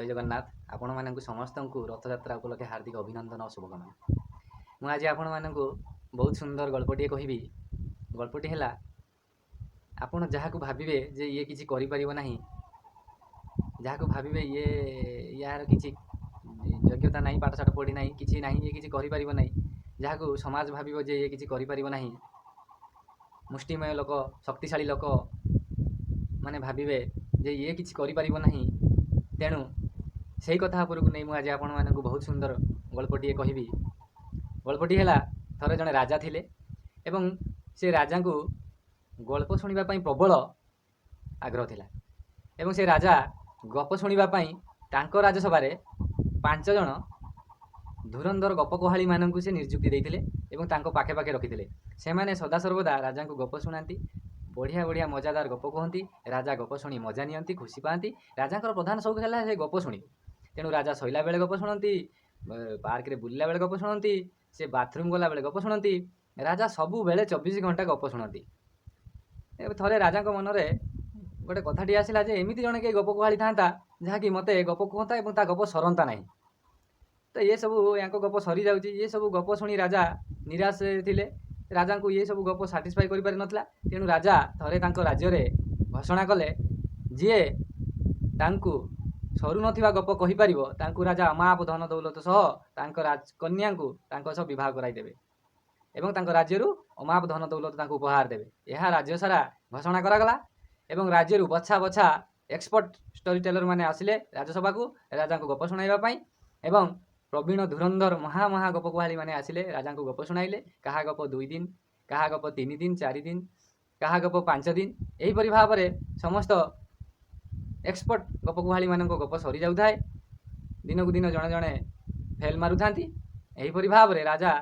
ଜୟ ଜଗନ୍ନାଥ। ଆପଣମାନଙ୍କୁ ସମସ୍ତଙ୍କୁ ରଥଯାତ୍ରା ଉପଲକ୍ଷେ ହାର୍ଦ୍ଦିକ ଅଭିନନ୍ଦନ ଓ ଶୁଭକାମନା। ମୁଁ ଆଜି ଆପଣମାନଙ୍କୁ ବହୁତ ସୁନ୍ଦର ଗଳ୍ପଟିଏ କହିବି। ଗଳ୍ପଟି ହେଲା, ଆପଣ ଯାହାକୁ ଭାବିବେ ଯେ ଇଏ କିଛି କରିପାରିବ ନାହିଁ, ଯାହାକୁ ଭାବିବେ ଇଏ ୟାର କିଛି ଯୋଗ୍ୟତା ନାହିଁ, ପାଠଶାଠ ପଢ଼ି ନାହିଁ, କିଛି ନାହିଁ, ଇଏ କିଛି କରିପାରିବ ନାହିଁ, ଯାହାକୁ ସମାଜ ଭାବିବ ଯେ ଇଏ କିଛି କରିପାରିବ ନାହିଁ, ମୁଷ୍ଟିମେୟ ଲୋକ, ଶକ୍ତିଶାଳୀ ଲୋକ ମାନେ ଭାବିବେ ଯେ ଇଏ କିଛି କରିପାରିବ ନାହିଁ, ତେଣୁ ସେଇ କଥା ଉପରକୁ ନେଇ ମୁଁ ଆଜି ଆପଣମାନଙ୍କୁ ବହୁତ ସୁନ୍ଦର ଗଳ୍ପଟିଏ କହିବି। ଗଳ୍ପଟି ହେଲା, ଥରେ ଜଣେ ରାଜା ଥିଲେ ଏବଂ ସେ ରାଜାଙ୍କୁ ଗଳ୍ପ ଶୁଣିବା ପାଇଁ ପ୍ରବଳ ଆଗ୍ରହ ଥିଲା ଏବଂ ସେ ରାଜା ଗପ ଶୁଣିବା ପାଇଁ ତାଙ୍କ ରାଜସଭାରେ ପାଞ୍ଚ ଜଣ ଧୁରନ୍ଧର ଗପ କୁହାଳିମାନଙ୍କୁ ସେ ନିଯୁକ୍ତି ଦେଇଥିଲେ ଏବଂ ତାଙ୍କ ପାଖେ ପାଖେ ରଖିଥିଲେ। ସେମାନେ ସଦାସର୍ବଦା ରାଜାଙ୍କୁ ଗପ ଶୁଣାନ୍ତି, ବଢ଼ିଆ ବଢ଼ିଆ ମଜାଦାର ଗପ କୁହନ୍ତି। ରାଜା ଗପ ଶୁଣି ମଜା ନିଅନ୍ତି, ଖୁସି ପାଆନ୍ତି। ରାଜାଙ୍କର ପ୍ରଧାନ ସଉକ ହେଲା ସେ ଗପ ଶୁଣିବେ। ତେଣୁ ରାଜା ଶୋଇଲା ବେଳେ ଗପ ଶୁଣନ୍ତି, ପାର୍କରେ ବୁଲିଲା ବେଳେ ଗପ ଶୁଣନ୍ତି, ସେ ବାଥରୁମ୍ ଗଲାବେଳେ ଗପ ଶୁଣନ୍ତି। ରାଜା ସବୁବେଳେ 24 ଘଣ୍ଟା ଗପ ଶୁଣନ୍ତି। ଏବେ ଥରେ ରାଜାଙ୍କ ମନରେ ଗୋଟେ କଥାଟି ଆସିଲା ଯେ ଏମିତି ଜଣେ କେହି ଗପ କୁହାଳି ଥାନ୍ତା, ଯାହାକି ମୋତେ ଗପ କୁହନ୍ତା ଏବଂ ତା ଗପ ସରନ୍ତା ନାହିଁ। ତ ଏସବୁ ୟାଙ୍କ ଗପ ସରିଯାଉଛି। ଏସବୁ ଗପ ଶୁଣି ରାଜା ନିରାଶ ଥିଲେ। ରାଜାଙ୍କୁ ଏସବୁ ଗପ ସାଟିସ୍ଫାଇ କରିପାରିନଥିଲା। ତେଣୁ ରାଜା ଥରେ ତାଙ୍କ ରାଜ୍ୟରେ ଘୋଷଣା କଲେ, ଯିଏ ତାଙ୍କୁ ସରୁନଥିବା ଗପ କହିପାରିବ, ତାଙ୍କୁ ରାଜା ଅମାପ ଧନ ଦୌଲତ ସହ ତାଙ୍କ ରାଜକନ୍ୟାଙ୍କୁ ତାଙ୍କ ସହ ବିବାହ କରାଇଦେବେ ଏବଂ ତାଙ୍କ ରାଜ୍ୟରୁ ଅମାପ ଧନ ଦୌଲତ ତାଙ୍କୁ ଉପହାର ଦେବେ। ଏହା ରାଜ୍ୟ ସାରା ଘୋଷଣା କରାଗଲା ଏବଂ ରାଜ୍ୟରୁ ବଛା ବଛା ଏକ୍ସପର୍ଟ ଷ୍ଟୋରି ଟେଲର ମାନେ ଆସିଲେ ରାଜସଭାକୁ ରାଜାଙ୍କୁ ଗପ ଶୁଣାଇବା ପାଇଁ ଏବଂ ପ୍ରବୀଣ ଧୁରନ୍ଧର ମହା ମହା ଗପ କୁହାଳି ମାନେ ଆସିଲେ, ରାଜାଙ୍କୁ ଗପ ଶୁଣାଇଲେ। କାହା ଗପ 2 ଦିନ, କାହା ଗପ 3 ଦିନ, 4 ଦିନ, କାହା ଗପ 5 ଦିନ, ଏହିପରି ଭାବରେ ସମସ୍ତ ଏକ୍ସପର୍ଟ ଗପ କୁହାଳିମାନଙ୍କ ଗପ ସରିଯାଉଥାଏ। ଦିନକୁ ଦିନ ଜଣେ ଜଣେ ଫେଲ୍ ମାରୁଥାନ୍ତି। ଏହିପରି ଭାବରେ ରାଜା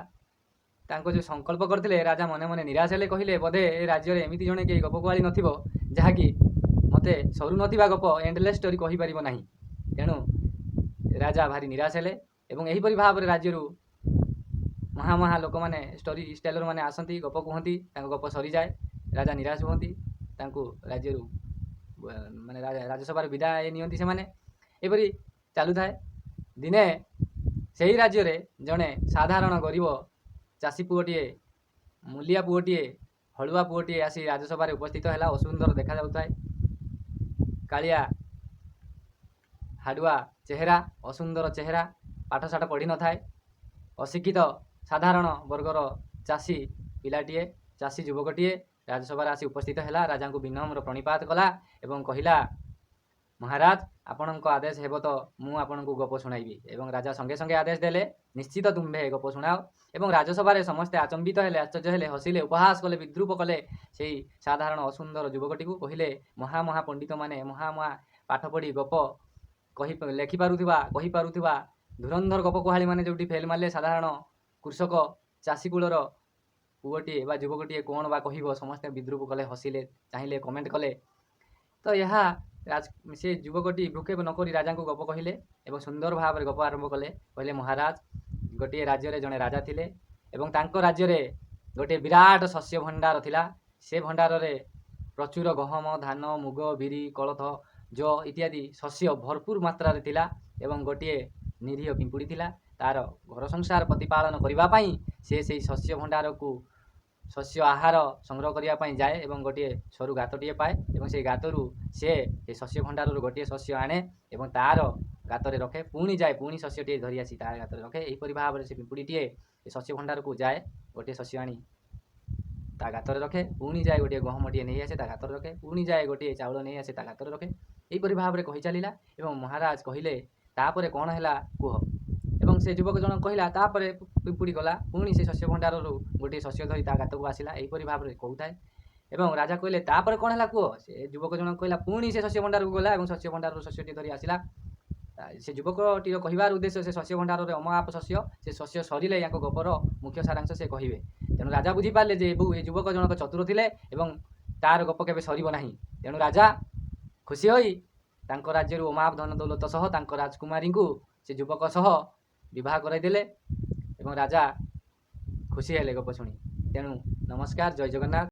ତାଙ୍କ ଯେଉଁ ସଂକଳ୍ପ କରିଥିଲେ, ରାଜା ମନେ ମନେ ନିରାଶ ହେଲେ। କହିଲେ, ବୋଧେ ଏ ରାଜ୍ୟରେ ଏମିତି ଜଣେ କେହି ଗପ କୁହାଳି ନଥିବ, ଯାହାକି ମୋତେ ସରୁନଥିବା ଗପ, ଏଣ୍ଡଲେସ୍ ଷ୍ଟୋରି କହିପାରିବ ନାହିଁ। ତେଣୁ ରାଜା ଭାରି ନିରାଶ ହେଲେ ଏବଂ ଏହିପରି ଭାବରେ ରାଜ୍ୟରୁ ମହା ମହା ଲୋକମାନେ, ଷ୍ଟୋରି ଟେଲର ମାନେ ଆସନ୍ତି, ଗପ କୁହନ୍ତି, ତାଙ୍କ ଗପ ସରିଯାଏ। ରାଜା ନିରାଶ ହୁଅନ୍ତି। ତାଙ୍କୁ ରାଜ୍ୟରୁ, ମାନେ ରାଜସଭାରୁ ବିଦାୟ ନିଅନ୍ତି ସେମାନେ। ଏପରି ଚାଲୁଥାଏ। ଦିନେ ସେହି ରାଜ୍ୟରେ ଜଣେ ସାଧାରଣ ଗରିବ ଚାଷୀ ପୁଅଟିଏ, ମୂଲିଆ ପୁଅଟିଏ, ହଳୁଆ ପୁଅଟିଏ ଆସି ରାଜସଭାରେ ଉପସ୍ଥିତ ହେଲା। ଅସୁନ୍ଦର ଦେଖାଯାଉଥାଏ, କାଳିଆ ହାଡ଼ୁଆ ଚେହେରା, ଅସୁନ୍ଦର ଚେହେରା, ପାଠଶାଠ ପଢ଼ିନଥାଏ, ଅଶିକ୍ଷିତ ସାଧାରଣ ବର୍ଗର ଚାଷୀ ପିଲାଟିଏ, ଚାଷୀ ଯୁବକଟିଏ ରାଜସଭାରେ ଆସି ଉପସ୍ଥିତ ହେଲା। ରାଜାଙ୍କୁ ବିନମ୍ର ପ୍ରଣିପାତ କଲା ଏବଂ କହିଲା, "ମହାରାଜ, ଆପଣଙ୍କ ଆଦେଶ ହେବ ତ ମୁଁ ଆପଣଙ୍କୁ ଗପ ଶୁଣାଇବି।" ଏବଂ ରାଜା ସଙ୍ଗେ ସଙ୍ଗେ ଆଦେଶ ଦେଲେ, "ନିଶ୍ଚିତ ତୁମ୍ଭେ ଗପ ଶୁଣାଅ।" ଏବଂ ରାଜସଭାରେ ସମସ୍ତେ ଆଚମ୍ବିତ ହେଲେ, ଆଶ୍ଚର୍ଯ୍ୟ ହେଲେ, ହସିଲେ, ଉପହାସ କଲେ, ବିଦ୍ରୂପ କଲେ ସେଇ ସାଧାରଣ ଅସୁନ୍ଦର ଯୁବକଟିକୁ। କହିଲେ, ମହା ମହା ପଣ୍ଡିତମାନେ, ମହା ମହା ପାଠ ପଢ଼ି ଗପ କହି ଲେଖିପାରୁଥିବା, କହିପାରୁଥିବା ଧୁରନ୍ଧର ଗପ କୁହାଳିମାନେ ଯେଉଁଠି ଫେଲ୍ ମାରିଲେ, ସାଧାରଣ କୃଷକ ଚାଷୀ କୂଳର ପୁଅଟିଏ ବା ଯୁବକଟିଏ କ'ଣ ବା କହିବ? ସମସ୍ତେ ବିଦ୍ରୂପ କଲେ, ହସିଲେ, ଚାହିଁଲେ, କମେଣ୍ଟ କଲେ। ତ ଏହା ସେ ଯୁବକଟି ଭ୍ରୂକ୍ଷେପ ନକରି ରାଜାଙ୍କୁ ଗପ କହିଲେ ଏବଂ ସୁନ୍ଦର ଭାବରେ ଗପ ଆରମ୍ଭ କଲେ। କହିଲେ, "ମହାରାଜ, ଗୋଟିଏ ରାଜ୍ୟରେ ଜଣେ ରାଜା ଥିଲେ ଏବଂ ତାଙ୍କ ରାଜ୍ୟରେ ଗୋଟିଏ ବିରାଟ ଶସ୍ୟ ଭଣ୍ଡାର ଥିଲା। ସେ ଭଣ୍ଡାରରେ ପ୍ରଚୁର ଗହମ, ଧାନ, ମୁଗ, ବିରି, କୋଳଥ, ଜଅ ଇତ୍ୟାଦି ଶସ୍ୟ ଭରପୁର ମାତ୍ରାରେ ଥିଲା ଏବଂ ଗୋଟିଏ ନିରୀହ ପିମ୍ପୁଡ଼ି ଥିଲା। ତାର ଘର ସଂସାର ପ୍ରତିପାଳନ କରିବା ପାଇଁ ସେ ସେଇ ଶସ୍ୟ ଭଣ୍ଡାରକୁ ଶସ୍ୟ ଆହାର ସଂଗ୍ରହ କରିବା ପାଇଁ ଯାଏ ଏବଂ ଗୋଟିଏ ସରୁ ଗାତଟିଏ ପାଏ ଏବଂ ସେଇ ଗାତରୁ ସେ ଶସ୍ୟ ଭଣ୍ଡାରରୁ ଗୋଟିଏ ଶସ୍ୟ ଆଣେ ଏବଂ ତାର ଗାତରେ ରଖେ। ପୁଣି ଯାଏ, ପୁଣି ଶସ୍ୟଟିଏ ଧରି ଆସି ତାର ଗାତରେ ରଖେ। ଏହିପରି ଭାବରେ ସେ ପିମ୍ପୁଡ଼ିଟିଏ ସେ ଶସ୍ୟ ଭଣ୍ଡାରକୁ ଯାଏ, ଗୋଟିଏ ଶସ୍ୟ ଆଣି ତା ଗାତରେ ରଖେ। ପୁଣି ଯାଏ, ଗୋଟିଏ ଗହମଟିଏ ନେଇ ଆସେ, ତା ଗାତରେ ରଖେ। ପୁଣି ଯାଏ, ଗୋଟିଏ ଚାଉଳ ନେଇ ଆସେ, ତା ଗାତରେ ରଖେ।" ଏହିପରି ଭାବରେ କହି ଚାଲିଲା ଏବଂ ମହାରାଜ କହିଲେ, "ତାପରେ କ'ଣ ହେଲା କୁହ।" ଏବଂ ସେ ଯୁବକ ଜଣକ କହିଲା, "ତାପରେ ପିମ୍ପୁଡ଼ି ଗଲା, ପୁଣି ସେ ଶସ୍ୟ ଭଣ୍ଡାରରୁ ଗୋଟିଏ ଶସ୍ୟ ଧରି ତା ଗାତକୁ ଆସିଲା।" ଏହିପରି ଭାବରେ କହୁଥାଏ ଏବଂ ରାଜା କହିଲେ, "ତାପରେ କ'ଣ ହେଲା କୁହ।" ସେ ଯୁବକ ଜଣକ କହିଲା, "ପୁଣି ସେ ଶସ୍ୟ ଭଣ୍ଡାରକୁ ଗଲା ଏବଂ ଶସ୍ୟ ଭଣ୍ଡାରରୁ ଶସ୍ୟଟି ଧରି ଆସିଲା।" ସେ ଯୁବକଟିର କହିବାର ଉଦ୍ଦେଶ୍ୟ, ସେ ଶସ୍ୟ ଭଣ୍ଡାରରେ ଅମାପ ଶସ୍ୟ, ସେ ଶସ୍ୟ ସରିଲେ ୟାଙ୍କ ଗପର ମୁଖ୍ୟ ସାରାଂଶ ସେ କହିବେ। ତେଣୁ ରାଜା ବୁଝିପାରିଲେ ଯେ ଏ ଯୁବକ ଜଣକ ଚତୁର ଥିଲେ ଏବଂ ତାର ଗପ କେବେ ସରିବ ନାହିଁ। ତେଣୁ ରାଜା ଖୁସି ହୋଇ ତାଙ୍କ ରାଜ୍ୟରୁ ଅମାପ ଧନ ଦୌଲତ ସହ ତାଙ୍କ ରାଜକୁମାରୀଙ୍କୁ ସେ ଯୁବକ ସହ ବିବାହ କରାଇଦେଲେ ଏବଂ ରାଜା ଖୁସି ହେଲେ ଗପ ଶୁଣି। ତେଣୁ ନମସ୍କାର, ଜୟ ଜଗନ୍ନାଥ।